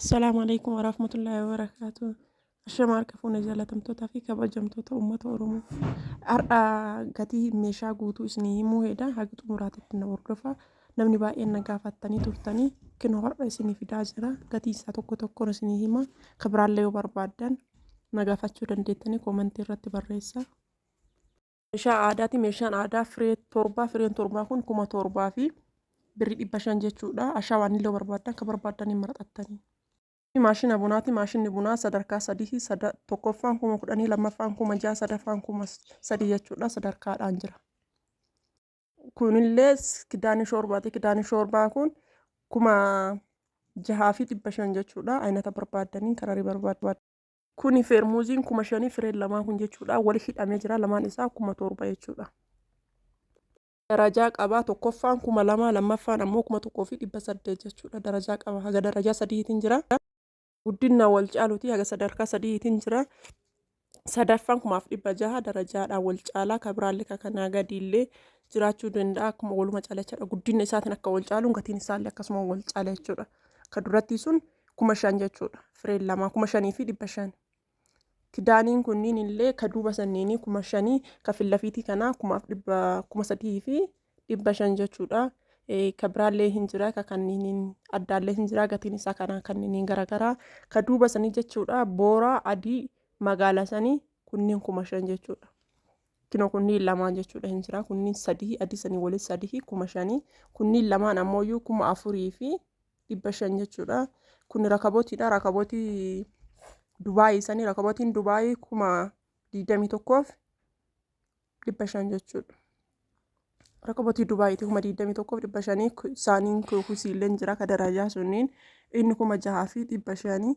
Assalaamu alaikum warahmatullaahi wabarakaatuh. Ashama harka fuune jaalatamtootaa fi kabajamtoota uummata Oromoo. Har'a gatii meeshaa guutuu isinii himuu heeda haga xumuraatitti na hordofa. Namni baay'een na gaafattanii turtanii kinoo har'a isinii fidaa jira. Gatii isaa tokko tokkoon isinii hima. Ka biraallee yoo barbaaddan na gaafachuu dandeettanii koomentii irratti barreessa. Meeshaa aadaati. Meeshaan aadaa firee torbaa. Fireen torbaa kun 7000 fi birrii 500 jechuudha. Ashawaan illee barbaaddan kan barbaaddan hin maraxattanii. Maashina bunaati. Maashinni bunaa sadarkaa sadii tokkoffaan 10,000, lammaffaan 6,000, sadaffaan 3,000 jechuudha. Sadarkaadhaan jira. Kunillee kidaanii shoorbaati. Kidaanii shoorbaa kun 6,500 jechuudha. Aynata barbaaddanii kararii barbaaddan. Kuni feermuuziin 5,000 fireen lamaan kun jechuudha. Wali hidhamee jira lamaan isaa 7,000 jechuudha. Darajaa qaba tokkoffaan 2,000 lammaffaan ammoo 1,800 jechuudha. Darajaa qaba haga darajaa sadiitiin jira. Guddinna wal caaluti haga sadarkaa sadiitiin jira. Sadaffaan 6,000 darajaadhaan wal caalaa ka biraallee ka kanaa gadiillee jiraachuu danda'a akkuma waluma caala jechuudha. Guddinna isaatiin akka wal caaluun gatiin isaallee akkasuma wal caala jechuudha. Ka durattii sun 5,000 jechuudha. Fireen lamaa 5,500. Kidaaniin kunniin illee ka duuba sanniinii 5,000 ka fillafiitii kanaa kumaaf dhibba 3,500 jechuudha. Ka biraallee hin jira ka kanniiniin addaallee hin jira gatiin isaa kanaa kanniiniin garagaraa ka duuba sanii jechuudha. Booraa adii magaala sanii kunniin 5,000 jechuudha. Kinoo kunniin lamaan jechuudha hin jira kunniin sadii adii sanii waliin sadii 5,000 kunniin lamaan ammoo 4,500 jechuudha. Kun rakabotiidha. Rakabotii Dubaayii sanii rakabotiin Dubaayii 21,500 jechuudha. Rakabotii Dubaayiiti 21,500 isaaniin kuusiilleen jira ka darajaa sunniin inni 6,500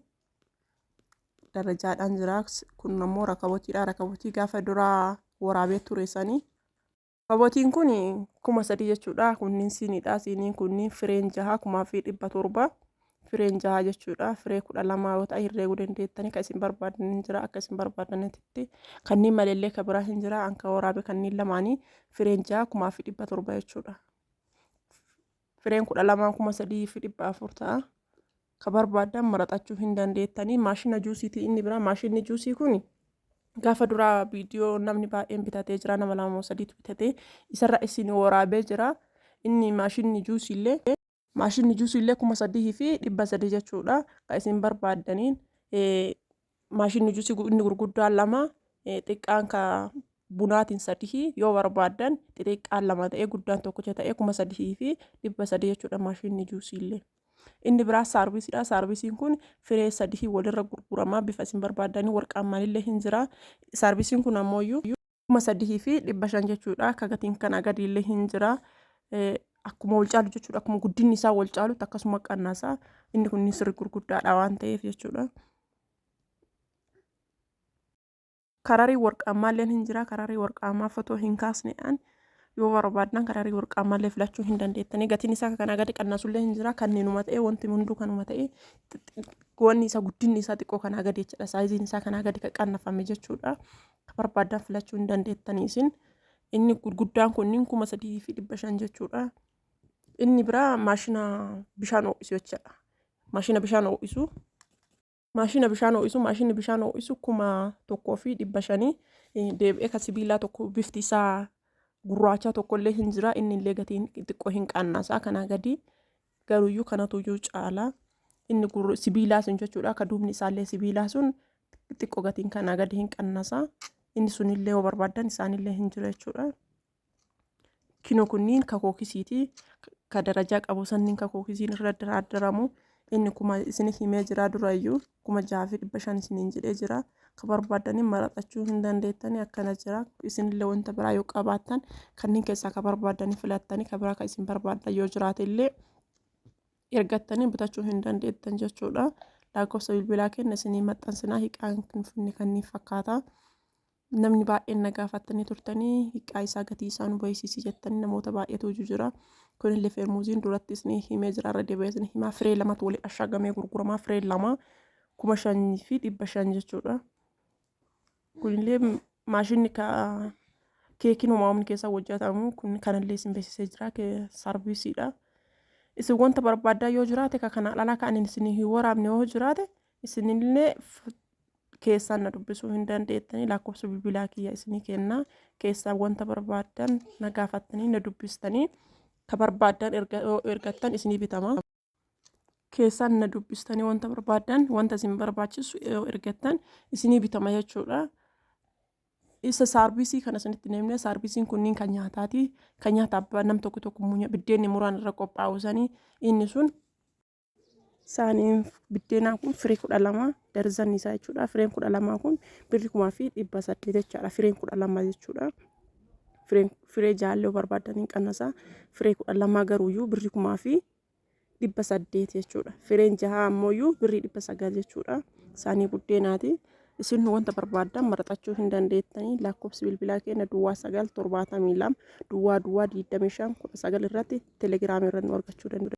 darajaadhaan jira. Kun ammoo rakabotiidha. Rakabotii gaafa duraa waraabee ture sanii. Rakabotiin kun 3,000 jechuudha. Kunniin siiniidha. Siiniin kunniin fireen jaha 7,000. Fireen jaha jechuudha. Firee 12 yoo ta'e herreeguu dandeettanii kan isin barbaadan hin jira akka isin barbaadanitti. Kanneen maleellee kan biraa hin jira. Anka waraabe kanneen lamaanii fireen jaha 7,000 jechuudha. Fireen 12 3,400 ta'a. Ka barbaadan maraxachuu hin dandeettanii. Maashina juusiitii inni biraa maashinni juusii kun gaafa duraa viidiyoo namni baay'een bitatee jira nama lama moo sadiitu bitatee isarra isin waraabee jira inni maashinni juusiillee maashinni juusiillee 3,300 jechuudha ka isin barbaaddaniin maashinni juusii inni gurguddaan lama xiqqaan ka bunaatiin sadii yoo barbaaddan xixiqqaan lama ta'ee guddaan tokkicha ta'ee 3,300 jechuudha maashinni juusiillee. Inni biraa saarvisiidha. Saarvisiin kun firee sadii walirra gurgurama. Bifa isin barbaaddanii warqaammaanillee hin jira. Saarvisiin kun ammoo 3,500 jechuudha. Akka gatiin kanaa gadiillee hin jira. Akkuma wal caalu jechuudha. Akkuma guddinni isaa wal caalutti akkasuma qannasa. Inni kun sirri gurguddaadha waan ta'eef jechuudha. Kararii worqaammaalleen hin jira. Kararii worqaammaa fotoo hin kaasne an yoo barbaaddan kararii worqaammaallee filachuu hin dandeettanii. Gatiin isaa kanaa gadi qannasullee hin jira. Kanneenuma ta'e wanti hunduu kanuma ta'e wanni isaa guddinni isaa xiqqoo kanaa gadi jechuudha. Saayiziin isaa kanaa gadi qannafame jechuudha. Ka barbaaddan filachuu hin dandeettanii isin. Inni gurguddaan kunniin 3,500 jechuudha. Inni biraa maashina bishaan ho'isu jechuudha. Maashina bishaan ho'isu. Maashina bishaan ho'isu maashinni bishaan ho'isu 1,500 deebi'ee ka sibiilaa tokko bifti isaa gurraachaa tokkollee hin jira inni illee gatiin xiqqoo hin qannasaa kanaa gadi garuuyyuu kanatuyyuu caala inni sibiilaa sun jechuudha ka duubni isaallee sibiilaa sun xiqqoo gatiin kanaa gadi hin qannasaa inni sunillee yoo barbaaddan isaanillee hin jira jechuudha. Kino kunniin ka kookisiiti. Ka darajaa qabu sanniin ka kookisiin irra daraadaramu. Inni kuma isin himee jira durayyuu 6,500 isiniin jedhee jira. Ka barbaaddanii maraxachuu hin dandeettanii akkana jira. Isinillee wanta biraa yoo qabaattan kanneen keessaa ka barbaaddanii filattanii ka biraa ka isin barbaaddan yoo jiraate illee ergattanii bitachuu hin dandeettan jechuudha. Lakkoofsa bilbilaa kenna isinii maxxansinaa hiqaan finfinne kanneen fakkaata. Namni baay'een na gaafattanii turtanii hiqqaa isaa gatii isaa nu beeksisi jettanii namoota baay'eetu jira. Kunillee feermuuziin duratti isin himee jira irra deebi'ee isin himaa firee lamatu waliin ashagamee gurguramaa firee lama 5,500 jechuudha. Kunillee maashinni ka keekiin homaa humni keessa hojjetamu kun kanallee isin beeksisee jira saarvisiidha. Isin wanta barbaaddaa yoo jiraate, ka kanaan alaa kan ani isinii hin waraabne yoo jiraate, isinillee keessaan na dubbisuu hin dandeettanii. Lakkoofsa bilbilaa kiyya isinii kennaa, keessaan wanta barbaaddan na gaafattanii na dubbistanii, ka barbaaddan yoo ergattan isinii bitama. Keessaan na dubbistanii wanta barbaaddan, wanta isin barbaachisu yoo ergattan isinii bitama jechuudha. Isa saarvisii kana isinitti hin himne. Saarvisiin kunniin kan nyaataati. Kan nyaata abbaa nam tokko tokko biddeenni muraan irra qophaa'u sanii inni sun. Saaniin biddeenaa kun firee 12 darzanni isaa jechuudha. Fireen 12 kun birri 1800 jechaadha. Fireen 12 jechuudha. Fireen firee jaallee barbaadan hin qannasaa. Firee 12 garuuyyuu birri 1800 jechuudha. Fireen jahaa ammoo birrii 900 jechuudha. Saanii buddeenaati. Isin wanta barbaaddan maraxachuu hin dandeettanii. Lakkoofsi bilbilaa keenya 09 72 00 25 19 irratti Telegiraamii irra nu argachuu dandeessu.